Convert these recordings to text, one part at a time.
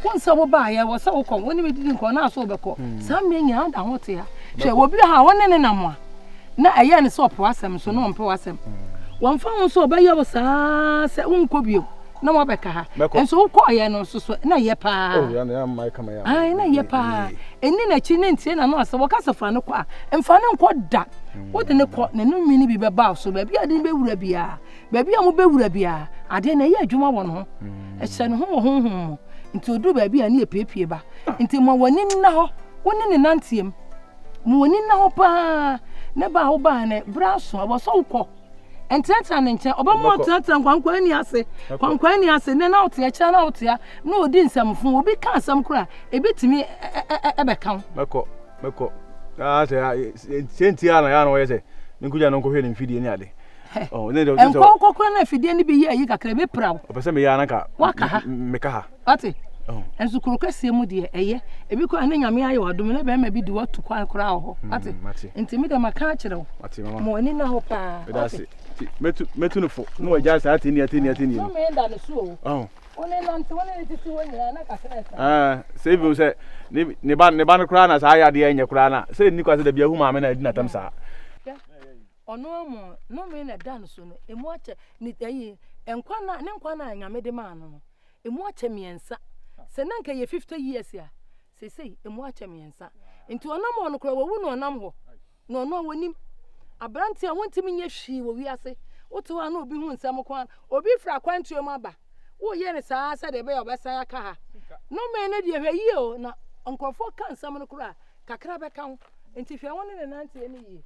Wo nsɛ wo baayɛ wɔ sɛ wokɔ wo ne me didi nkɔ na aso wobɛkɔ. Saa mmea nyinaa woda ho te ha. Hwɛ wɔ bi ha wo ne ne nam a na ɛyɛ ne sɛ ɔpɛ w'asɛm so na ɔmpɛ w'asɛm. Wɔmfa ho sɛ ɔbɛyɛ wo saa sɛ wonkɔ bio na wabɛka ha. Nso wokɔɔyɛ no nso so na ɛyɛ paa. Oh, Ae, na ɛyɛ paa. Ɛnni n'akyi ne ntie n'ano asɛm. Wɔka sɛ fa no kɔ a, mfa no nkɔ da. Wode no kɔ, n'ano nwi no bi bɛba wo so. Baabi a ɔde no bɛwura biara, Baabi a mobɛwura biara, adeɛ no ɛyɛ adwuma wɔ ne ho. Ɛhyɛ ne ho wɔ honhom mu. Nti ɔduru baabi a ne ɛpiepie ba. Nti ma w'ani nna hɔ, wo ne ne nanteɛ mu. Ma w'ani nna hɔ paa. Ne ba a wobaa no, berɛ aso, ɛwɔ sɛ wokɔ. Ntenatena ne nkyɛn. Ɔbɛma ɔtenatena nkwankwan ani ase. Kwankwan ani ase. Nnɛ na wotea, kyerɛ na wotea. Na ɔdi nsɛmfo. Obi ka asɛm koraa, ɛbɛtumi ɛbɛka wo. Mɛkɔ, mɛkɔ. Sɛ sɛ nti a na yɛ a na ɔyɛ sɛ menkɔgya no nkɔhwɛ ne mfidie ne ade. Nkɔ wokɔ kora na afidie no bi yɛ ayi kakra ebi pra wo. Ɔpɛ sɛ meyɛ anaka. Waka ha. Meka ha. Wate? Nso kuro kɛseɛ mu deɛ ɛyɛ. Ebi koraa ne nyame ayɛ wadom na bɛrima bi de watu kwan koraa wɔ hɔ. Hmm, Wate? Nti me deɛ maka akyerɛ wo. Mate mama. Mo ani na hɔ paa. Meda ase. Mɛtu mɛtu no fo. Na wagya saa ateni ateni ateni no. Nnome da ne so o. Oh. Wo ne nante wo ne ne tete hɔ nyinaa na kakra ɛsa. Ah, sɛ ebi sɛ ne ne ba ne ba no koraa na saa yɛ adeɛ nyɛ koraa na sɛ nni kwa sɛ dabi ahu maame na adi n'atam saa. Ɔno ara mu nnome na ɛda no so no, emu akyɛ, ne, ayi, nkwa no a, ne nkwa no a Nyame de maa no no, emu akyɛ mmiɛnsa. Sɛ na nka ɛyɛ 50 years a, seesei emu akyɛ mmiɛnsa. Nti ɔnam hɔ no koraa, wawu na ɔnam hɔ. Na ɔno a wɔnim. Aberante a wontumi nyɛ hwee wɔ wiase. Wote hɔ a na obi hu nsɛm ko ara. Obi firi akwantuo mu aba. Woyɛ no saa sɛdeɛ ɛbɛyɛ a ɔbɛsan aka ha. Nnome no deɛ hwɛ yie o, na nkurɔfoɔ ka nsɛm no koraa a, kakra bɛka ho. Nti hwɛ wo ne ne nanteɛ no yie.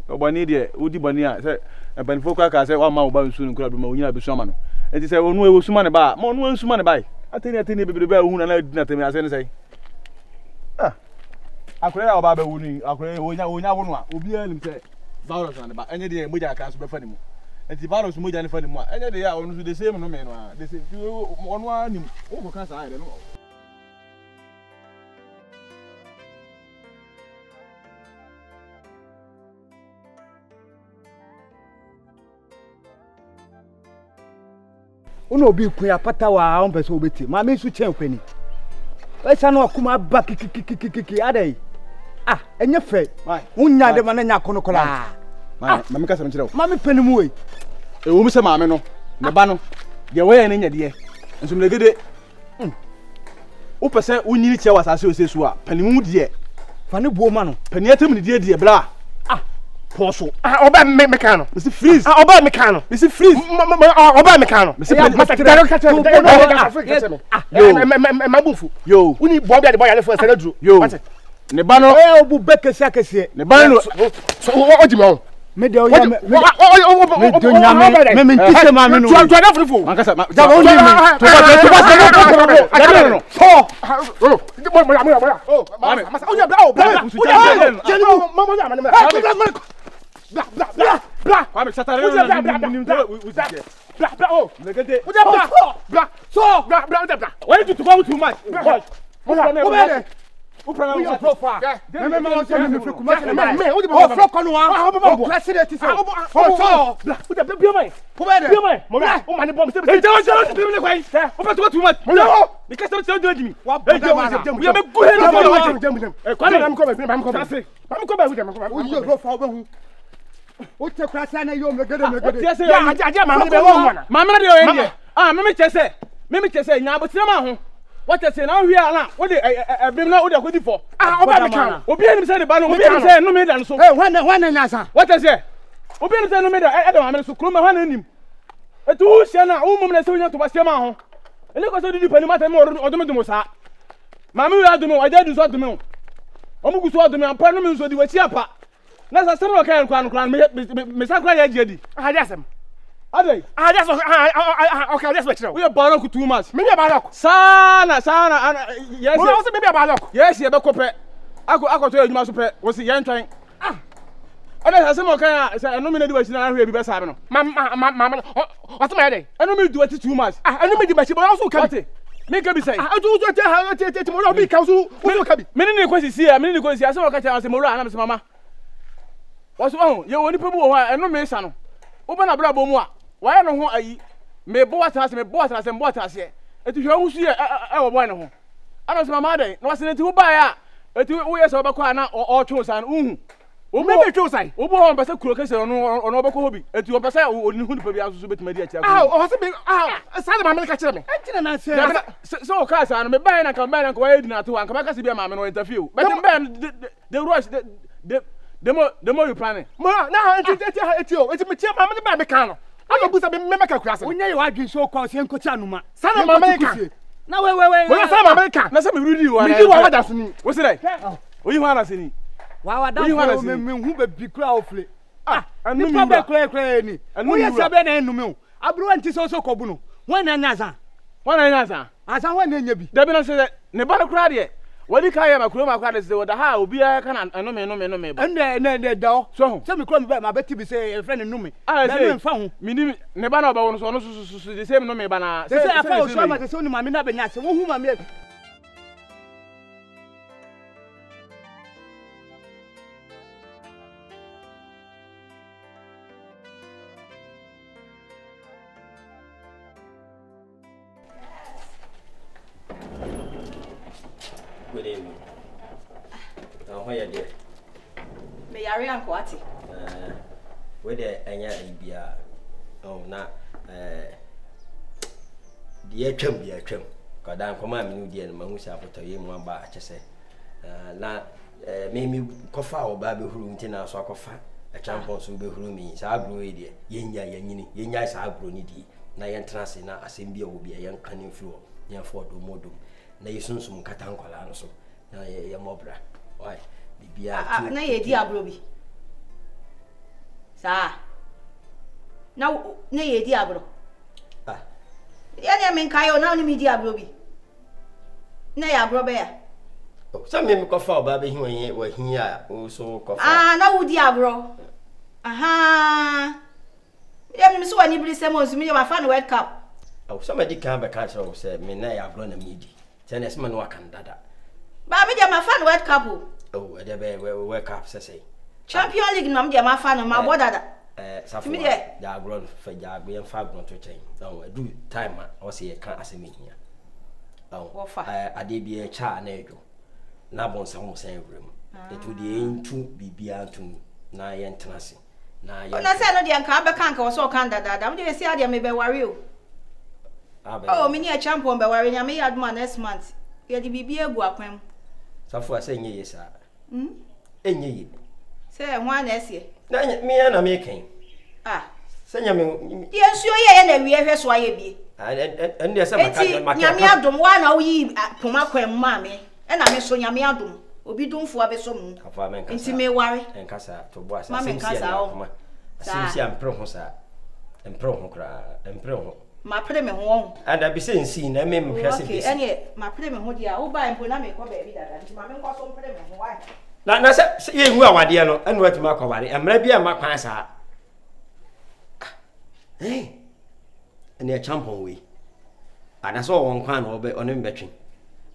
Ɔbɔne deɛ, wodi bɔne a, sɛ mpanimfoɔ koraa kaa sɛ wamma wo ba nsu no nkura bi ma onyina bɛsu ama no. Nti sɛ ɔno ɛwɔ su ma ne ba a, ma ɔno ansu ma ne ba yi. Atɛni atɛni bebrebe a wohu na na adi n'atɛm ase ne sɛn? Ah, akwadaa yi a ɔba abɛwo no yi, akwadaa yi wɔnya wɔnya wo no a, obiara nim sɛ virus na ne ba. Ɛnyɛ deɛ mogya kakra nso bɛfa ne mu. Nti virus mogya no fa ne mu a, ɛnyɛ deɛ a ɔno nso the same no me no a, the same. Ɔno ara nim, wokɔka saa yɛ dɛ no. Wo na obi kun apata wɔ a wompɛ sɛ wobɛtie maame nso kyɛn kwani ɛsa no akoma aba kikikikikiki adɛn ah ɛnyɛ fɛ wonya de ma no nya akono koraa ah maame kasa no kyerɛ wo maame pɛ no mu wei ɛwɔ mu sɛ maame no ne ba no deɛ wɔyɛ no nyɛ deɛ nso mmerɛgede Hmm. Wopɛ sɛ wonyini kyɛ wɔ asase ose so a, pɛ ne mu deɛ. Fa ne buo ma no. Pɛ ne atam ne deɛ deɛ bra. Ah. Pɔɔ so. Ah, ɔbɛ me me kan no. Mesi freeze. Ah, ɔbɛ me kan no. Mesi freeze. Ɔbɛ me kan no. Mesi pɛ. Masa daro ka kyerɛ me. Daro ka kyerɛ me. Yo. Mɛ bu nfu. Yo. Wuni bɔ bi a de bɔ yale fo ɛsɛ na duro. Yo. Ne ba no. Ɛ obu bɛ kɛseɛ akɛseɛ. Ne ba no. So ɔgye mi ɔn. Me de ɔyɛ me me do nyame me me nti sɛ maame no. Tuwa tuwa dafo fo. Mankasa ma. Jaba o ni mi. Tuwa tuwa tuwa sɛ mo kɔ kɔ kɔ. Dabi no. Fɔ. Mo mo ya mo ya mo ya. Maame. Masa o ya bla o bla bla. O ya jeli mu. Mo mo ya ma ne ma. Bla bla bla bla. Kwame satare no. Bla bla bla bla. Bla bla o. Legede. O ya bla bla. So bla bla bla bla. Why you talk too much? Bla. Wo bɛ dɛ. Wo pra Woyɛ ɔfrɔfo a. Me me ma wɔn sɛ me me firi kumasi na Me me o de ba. Ɔfrɔ kɔ no wa. Ɔkura se de ti sɛ. Ɔsɔ. Bla o de bla bia mai. Wo bɛ dɛ. Bia mai. Mo bla. O ma ne bɔ mi se. Eja o jalo ti mi ne kwai. O pa talk too much. Mo ya. Mi kasa ti o jimi. Wa bɔ da ma na. We be go here no Jam jam jam. Eh Kwame. Jam ko ba jam ko ba. Jam ko ba jam ko ba. Woyɛ ɔfrɔfo a wobɛhu. Wote kura sɛ na yɛ omegede megede. Ɔte sɛ Ya aje aje ma me be wo ho na. Maame na deɛ ɔyɛ deɛ. Ah me me kyɛ sɛ me me kyɛ sɛ nya abotire ma ho. Wɔkyɛ sɛ na wohwie a na wode ɛbem na wode akɔdi fɔ. Ah ɔba me kan. Obi anim sɛ ne ba no obi anim sɛ nnome da no so. Hey hwan na hwan na nyansa. Wɔkyɛ sɛ obi anim sɛ nnome da ɛda maame no so kurom hwan na anim. Etu wo hyɛ na wo mmom na ɛsɛ wonya toba hyɛ ma ho. Ɛne kɔ sɛ wodidi panim atɛm ɔdome dom saa. Maame wei adome wo agya adu so adome wo. Wɔn gu so adome ampa nnome nso di w'akyi apa. Na sɛ asɛm na ɔka yɛ no koraa no koraa no mesan koraa yɛ agye adi. Ahade asɛm. Adɛn? Ahade asɛm ɔka ade asɛm kyerɛ wo. Woyɛ barɔk too much. Mimi yɛ barɔk. Saa na saa na yɛsi. Mo sɛ mimi yɛ barɔk. Yɛsi yɛbɛkɔ pɛ akɔ akɔtɔ yɛ adwuma so pɛ wɔsi yɛn twɛn. Ah. Ɛna sɛ asɛm ɔka yɛ a sɛ ɛnome na di w'akyi na ahwɛ bi bɛsaa me no. Ma ma ma ma ɔsɛ ma yɛ dɛ. Ɛnome di w'akyi too much. Ah ɛnome di m'akyi bɔ ɔso ka bi. Wate menka bi sɛn. Ah ɛtu wotu ɛti ha ɛti ɛti mo obi ka so wotu ka bi. Mene ne kɔ sisi a mene ne kɔ sisi asɛm ɔka kyerɛ asɛ mowura anam sɛ mama. Wɔso ɔho yɛwɔ nipa bi wɔ hɔ a ɛnome sa no. Wobɛ n'abrabɔ mu a wayɛ ne ho ayi mebɔ watena ase mebɔ watena ase mebɔ watena aseɛ. Eti hwɛ wo ho so yɛ ɛwɔ bɔe ne ho. Ana sɛ mama adɛn? Na wɔse no nti wobaeɛ a, eti woyɛ sɛ wobɛkɔ a na ɔretwe wo saa no, wonhu. Wo me twe wo san. Wo bo hɔ ɔmpɛ sɛ kuro kɛseɛ no ɔno ɔno ɔbɛkɔ hɔ bi. Eti ɔmpɛ sɛ ɔne hu nipa biara nso so bɛtumi adi akyire akɔ. Ah ɔsɛ me ah saa na maame no ka kyerɛ me. Ɛnti na nansa. Dabi na sɛ sɛ ɔkaa saa no mebaeɛ na nka mebaeɛ na nka wayɛ di na ate hɔ a nka mɛka sɛ bi a maame no ɔyɛ interfere o. But mebaeɛ no the the the rush the the the more the more you planning. Mo na enti enti enti o enti mekyia maame no baa meka no. Ana obu sɛ me mɛka kura ase. Wonyɛ yɛ w'adwene sɛ ɔkɔ sɛ nkɔkyɛ anoma. Saa na maame ka. Na wei wei wei. Wɔyɛ saa maame ka. Na sɛ mewuri di wa. Medi wa wada sini. Wo se dɛ. Oyi hɔ ana sini. Wa wa da fo me me hu baabi kura ofle. Ah, nipa bɛ kura kura ni. Woyɛ sɛ bɛ na ɛnum o. Aburuwa nti sɛ ɔsɛ kɔbu no. Wɔn na anya azan. Wɔn na anya azan. Azan wɔn na anya bi. Dabi na sɛ ne ba no koraa deɛ wɔde ka yɛ ma kurom akora de sɛ wɔda ha a obiara ka na ɛnome nome nome ba. Ɛnna ɛnna ɛnna ɛda hɔ. So ho. Sɛ mi kura mi ba ma bɛ ti bi sɛ yɛfrɛ no nome. A Bɛn ɛsɛ nfa ho. Minim ne ba na ɔbɛwo no so ɔno so so so de sɛ nome ba na. Sɛ sɛ afa osu ama sɛ sɛ oni maame na bɛnya asɛm wohu maame. Good evening. Na ho yɛ deɛ. Me yare anka wate. Eh, wei deɛ ɛnyɛ ayi biara. Oh, na eh, deɛ atwam deɛ atwam. Kɔda nkɔmɔ a mene deɛ no mahu sɛ abotɔyɛ mu aba akyɛ sɛ eh, na eh, me me kɔfa a ɔbaa bɛhuru nti na so akɔfa ɛkyampɔn so bɛhuru mi saa agorɔ yi deɛ yɛnya yɛnyini yɛnya saa agorɔ no die na yɛntena ase na asɛm bi a ɛwɔ bi a yɛnka no mfiri hɔ na yɛmfa ɔdɔ mu ɔdɔ mu na yɛsunsum nkata nkwadaa no so na yɛmmɔ bra why biribiara ah, ah, na yɛdi agorɔ bi saa na na yɛdi agorɔ ah. yɛneɛ menkaeɛ o na wo ne medi agorɔ bi na yɛ agorɔ bɛyɛ oh, sɛ me mekɔfa ɔbaa bɛhi wahi a wo so kɔfa ah, na wodi agorɔ aha Me deɛ menim sɛ w'ani bere sɛ mo nso me deɛ mafa no World Cup. Awo sɛ madi kan bɛka akyerɛ wo sɛ me na ɛyɛ agorɔ na medi sɛ na ɛsɛ ma ne waka no dada. Ba me deɛ mafa no World Cup o. Oh ɛdeɛ bɛyɛ World Cup sɛ sɛn. Champion League na me deɛ mafa no mabɔ dada. Ɛɛ safo wa gya agorɔ no fɛ gya agorɔ yɛn fa agorɔ to kyɛn ɔn ɛdu time a ɔsɛ yɛ ka asɛm ehia ɔn ɛɛ adeɛ bi ɛkyɛ a na ɛdwo na abɔnsam sɛn wura mu ɛtu deɛ yɛntu biribiara ntum na yɛntena ase. Na yɛn. Na sɛ ɛno deɛ nka abɛka nka wɔ sɛ ɔka no dadaada. Mo deɛ ɛsi adeɛ mebɛware o. Oh, me ne Acheampong bɛware Nyame yɛ adom a next month. Yɛde biribi agu akwan mu. Safo a sɛ ɛnyɛ ye saa. Hmm? Ɛnyɛ ye. Sɛ hwan na ɛseɛ? Na me ara na meka yi. Ah. Sɛ nyame. Deɛ nsuo yɛ yɛ na awie hwɛ so ayɛ bie. Ɛndeɛ sɛ maka Enti Nyame adom woa na woyi poma kwan mu maa me. Ɛna me nso Nyame adom obi domfoɔ abɛsɔ me mu nti meware. Ɛnka saa to bo ase Ma asɛm menka si a saa nya ɔ. akoma asɛm Saa. si a mpere ho saa mpere ho koraa mpere ho. Mapere me ho ɔho. Ada bi sɛ nsii na ɛme mhwɛ Oh sɛ okay besi. ɛneɛ mapere me ho deɛ a wobae mpo na mekɔ baabi dada nti ma menkɔ so mpere me ho wai. Na na sɛ sɛ yɛnhu awadeɛ no ɛna watumi akɔware mmara bi amma kwan saa. Ah, eh. Ɛne ɛkyampɔn wei. Anasɛ ɔwɔ nkwa na ɔbɛ ɔne me bɛtwe.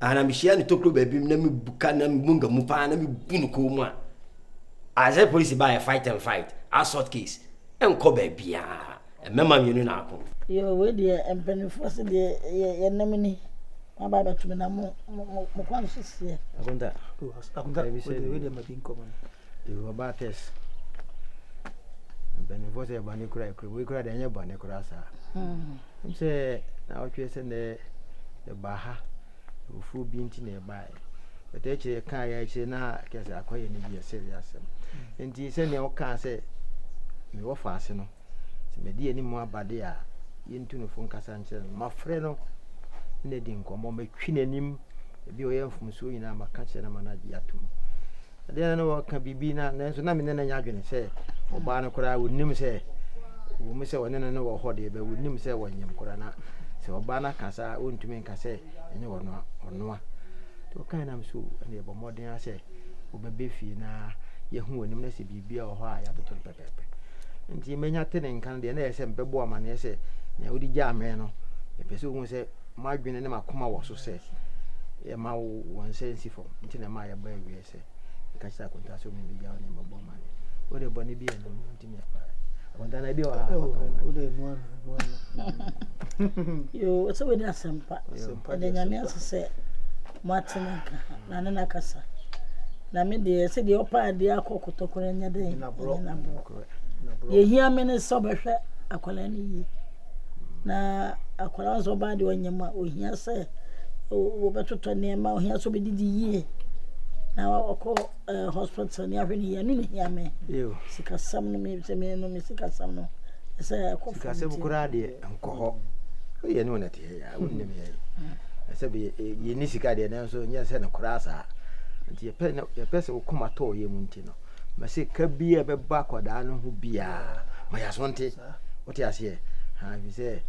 Ana mehyia ne tokuro baabi na mebuka na memunga mu paa na mebu no kɔn mu a. Asɛ polisi ba yɛ fight and fight assault case ɛnkɔ baabiara mmarima mmienu na ako. Yoo wei deɛ mpanimfoɔ se deɛ yɛ yɛnam ni maba abɛto me na mo mo mo kwan so seɛ. Akonta. Akonta. Wei deɛ ma bi nkɔmɔ no. Yoo ɔbaa test. Mpanimfoɔ sɛ bɔne kura kura wei kura deɛ ɛnyɛ bɔne kura saa. Hmm. M sɛ na ɔtwe sɛ nɛ ɛba ha ofuo bi nti na ɛbaeɛ. Bɛtɛ akyire ɛka yɛ akyire na kɛsɛ akɔyɛ ne bi ɛsɛ yɛ asɛm. Hmm. Nti sɛnea ɔkaa sɛ mewɔ faase no sɛ mede anim aba de a yɛntu no fo nkasa nkyerɛ no mafrɛ no na di nkɔmmɔ matwi n'anim ebi ɔyɛ mfomsoɔ nyinaa maka kyerɛ no ma no agye atom. Ɛdeɛ na na wɔka biribi na nanso na me ne no nyɛ adwene sɛ ɔbaa no koraa wɔnim sɛ wɔn sɛ ɔne no no wɔ hɔ deɛ bɛ wɔnim sɛ wɔnyem koraa na sɛ ɔbaa no aka saa wɔntumi nka sɛ ɛnyɛ ɔnoa ɔnoa nti ɔkae nam so ɛne yɛbɔ mmɔden ara sɛ wɔbɛbɛ fie na yɛhu wɔn anim na sɛ biribi a wɔ hɔ a yɛatoto no pɛpɛɛpɛ nti manya te ne nka no deɛ na ɛyɛ sɛ mbɛbɔ amaneɛ sɛ nea wode gyaa me no mepɛ sɛ wohu sɛ m'adwene ne m'akoma wɔ so sɛ yɛma wo wɔn nsa nsi fam nti na ɛma yɛba awie sɛ nka kyerɛ akonta sɛ omi bɛgya wo ne mmɔbɔ ma ne wode bɔne bi ɛno nti ne ɛfa akonta na ebi wɔ ha wode ɛnoa no ɛnoa no yo sɛ wode asɛmpa ɛdɛ nyame ase sɛ Moate ne nka na ne no akasa. Na me deɛ, sɛdeɛ ɔpɛ adeɛ akɔ kɔtɔkɔ no nyɛ dɛn? Ɛnyɛ n'aborɔ. Deɛ ɛhia me ne sɛ ɔbɛhwɛ akwadaa no yie. Na akwadaa no sɛ ɔbaa deɛ ɔnyɛ mu a, ɔhia sɛ wɔbɛtotɔ nneɛma, ɔhia sɛ ɔbɛdidi yie. Na ɔkɔ eh, hospital ne ahwɛ no yie, ɛno na ɛhia me. Sikasɛm no, me sɛ me no, me sikasɛm no, sɛ ɛkɔ fam. Sikasɛm koraa deɛ nkɔ hɔ. Woyɛ ne wɔn ɛte yɛ. Wonnim yɛn. Sɛ bi yɛnni sika deɛ nanso nyɛ sɛ no koraa saa. Nti yɛpɛ yɛpɛ sɛ wo koma tɔ yɛ mu nti no. Ma sɛ ka bi a ɛbɛba akwadaa no ho biara ma yɛaso nte. Wote aseɛ? Ha fi sɛ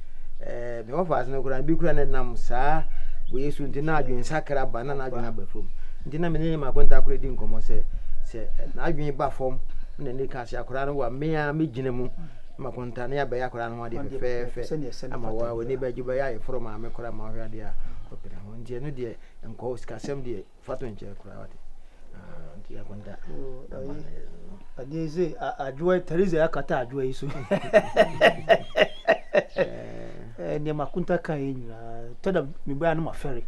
ɛɛ me wɔfa ase no koraa bi koraa ne nam saa wei so nti na adwene sakra ba na n'adwene aba fam. Nti na me ne makonta koraa di nkɔmmɔ sɛ sɛ n'adwene ba fam na ne ka ase akwadaa no wa mmea megyina mu. Ma konta ne abɛyɛ akwadaa no ho adeɛ fɛfɛɛfɛ ama wa w'ani bɛgye bɛyɛ ayeforɔ maame koraa ma ɔhwɛ adeɛ a ɔpene ho nti ɛno deɛ nkɔ sikasɛm deɛ fa to nkyɛn koraa wate nti akonta adeɛ sɛ adwoa Teresa akata adwoa yi so nneɛma akonta ka yɛ nyinaa tɛda mebɛa no mafɛre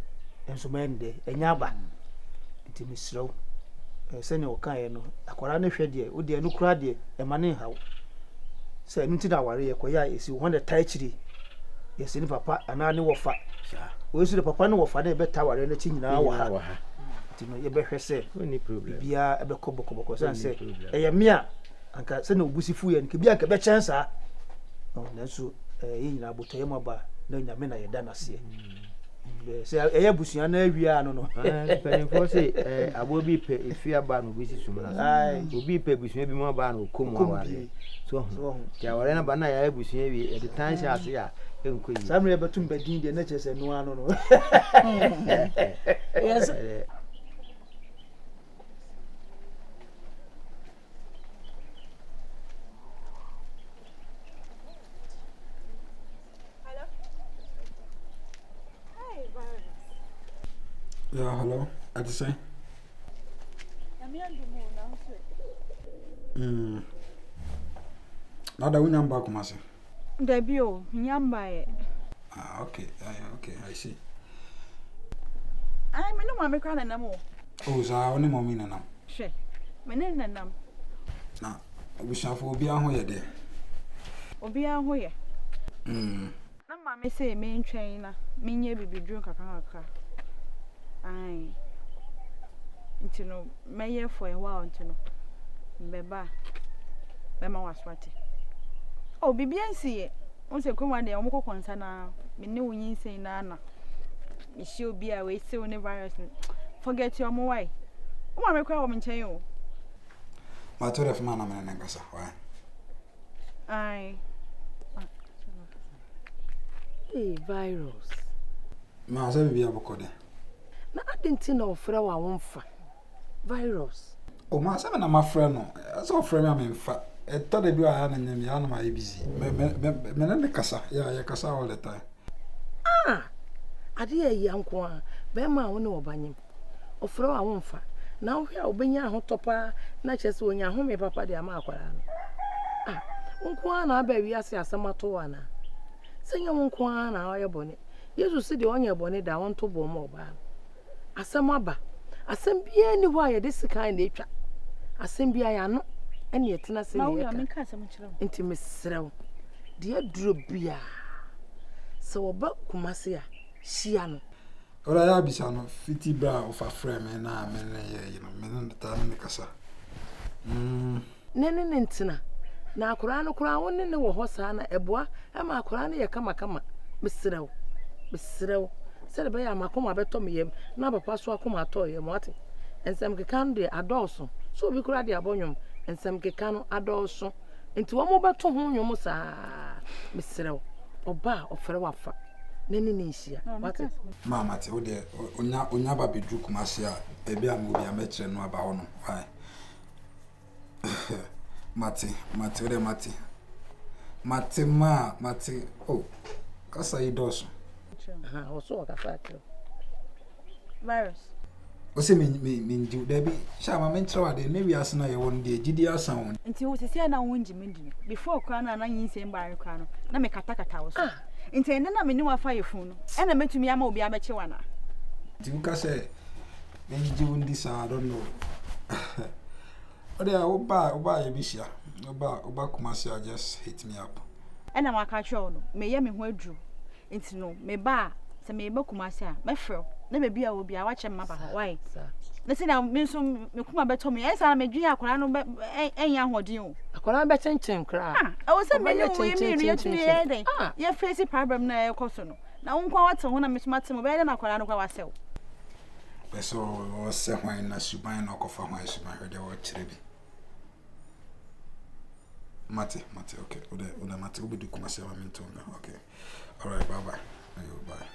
nso mɛyɛ no dɛ ɛnyɛ aba nti mesrɛ wo sɛnea ɔkaeɛ no akwadaa no hwɛ deɛ wo deɛ ɛno koraa deɛ ɛma ne nhaw sɛ ɛno nti na aware yɛ kɔyɛ a ɛsi wɔn na ɛta akyiri yɛsi ne papa anaa ne wɔfa wei nso de papa ne wɔfa ne ɛbɛta aware no akyi nyinaa wɔ ha nti no yɛbɛhwɛ sɛ biribiara ɛbɛkɔ bɔkɔbɔkɔ sane sɛ ɛyɛ me a anka sɛnea obusi fu yɛ no kebi anka ɛbɛkyɛn saa nanso yɛn nyinaa abotɔyɛ mu aba na nyame na yɛda no aseɛ sɛ ɛyɛ abusua no awie ano no. Mpanimfoɔ se aboa bi pɛ efi aba na obi si sum no ase. Obi pɛ abusua bi mu aba na ɔkɔ mu awareɛ. So ho. Nti awareɛ no ba na yɛayɛ abusua wie yɛde tan hyɛ ase a ɛnkɔ yie. Saa mmerɛ yɛbɛto mbadin deɛ na kyerɛ sɛ ɛno ano no. Yes. Yeah, hello. Ɛte sɛn? Mm. Nada wonya mba Kumasi? Dabi o, nya mbaeɛ. Ah, okay. Uh, okay, I see. Ai, me ne maame koraa nenam o. Oh, saa wo ne mɔmi nenam. Hwɛ, me ne nenam. Na abusuafo obiara ho yɛ dɛ. Obiara ho yɛ. Mm. Na maame se mentwɛn na menyɛ bibiduro nkakra nkakra. Ae. Nti no mɛyɛ for a while nti no mbɛba a mɛma w'aso ate. Oh, biribiara nsi yɛ. Wohu sɛ kurom ha deɛ wɔkɔ kɔnsa no ara. Me ne wo nyinsɛn no ara na mehyia obi a wei sew ne virus no. Forget ɔmo why. Wo maame koraa wɔ me nkyɛn o. Mato dɛ fama na mene ne nkasa. Why? Ae. Hey, virus. Ma sɛ biribi abɔkɔ dɛ. Na adɛn nti na ɔfrɛ wo a womfa? Virus. O ma sɛ me na mafrɛ no. Sɛ ɔfrɛ me a memfa. Ɛtɔ da bi a na nyɛ me a na mayɛ busy. Me me me me ne ne kasa. Yeah, yɛkasa all the time. Ah! Adeɛ a ɛya nko ara. Bɛrima a wo ne ɔba nyem. Ɔfrɛ wo a womfa. Na wohwɛ a wobɛnya ahotɔ paa na kyerɛ sɛ onya ahome papa de ama akwadaa no. Ah! Wo nko ara na aba wiase asɛm ato wo anaa? Sɛ nyɛ wo nko ara na woayɛ bɔne. Yesu se deɛ ɔnyɛɛ bɔne da ɔnto boɔ mma ɔbaa no. Asɛm aba. Asɛm biara nni hɔ a yɛde sekan na etwa. Asɛm biara yɛn ano na yɛtena ase na yɛka. Nti mesrɛ wo, deɛ aduro biara, sɛ wɔba Kumasi a, hyia no. Ɔda yɛ abisa no fiti berɛ a ɔfa frɛ me na me ne yɛ yi no, me ne no taa ne no kasa. Mm. Ne ne no ntena. Na akwadaa no koraa wo ne no wɔ hɔ saa na ɛboa ma akwadaa no yɛ kamakama. Mesrɛ wo, mesrɛ wo, sɛdeɛ ɛbɛyɛ a m'akoma bɛtɔ me yam na papa so akoma atɔ yam, wate? Nsɛm keka no deɛ adɔɔso. Sɛ obi koraa de abɔ nnwom, nsɛm keka no adɔɔso. Nti wɔn bɛto ho nnwom saa. Mesrɛ wo, ɔba a ɔfrɛ wo afa na ne ne nhyia, wate? Ma mate, wo deɛ onya onya ba bɛduru Kumasi a, baabi a mewɔ biara mɛkyerɛ no aba hɔ nom, why? Mate, mate, wo deɛ mate. Mate maa, mate, oh, kasa yi dɔɔso. Ɔso ɔkasa akyerɛ. Virus. Ɔsɛ me me me ngye dabi hyɛ ama me nkyerɛ adeɛ ne wiase na yɛwɔ no deɛ gyidi asa wɔn. Nti wo sisi a na wo ngye me di no before koraa na na nyinsɛn baare koraa no na me katakata wo so. Ah. Nti ɛnɛ na me ne wafa yɛ funu no ɛna mɛtumi ama obi abɛkye wo anaa. Nti woka sɛ. Mengye wo ndi saa, I don't know. Wode a woba a woba a yɛbɛhyia. Woba woba Kumasi a just hit me up. Ɛna maka akyerɛ wo no, meyɛ me ho aduru. Nti no, meba a, sɛ meba Kumasi a, mɛfrɛ wo. Na baabi a wɔ biara, woakyerɛ me maba hɔ. Why? Na sɛnea me nso me koma bɛtɔ me, ɛyɛ saa na medwene akwadaa no bɛ ɛnyɛ ahoɔden o. Akwadaa no bɛkyenkyen koraa. Ah, ɛwɔ sɛ me ne wo yɛ mmienu yɛtumi yɛ dɛn? Yɛ face problem na ɛkɔ so no. Na wo nko ara woate ho na me nso mate mu, ɛbɛyɛ dɛn na akwadaa no koraa wasɛ wo? Pɛ sɛ ɔsɛ hwan na suban na ɔkɔfa hwan suban hwɛ deɛ ɔkyerɛ bi. Mate, mate, okay. Wode, wode mate, wobɛdu Kumasi ama me nto nka. Okay. All right, bye bye. Ayo, bye.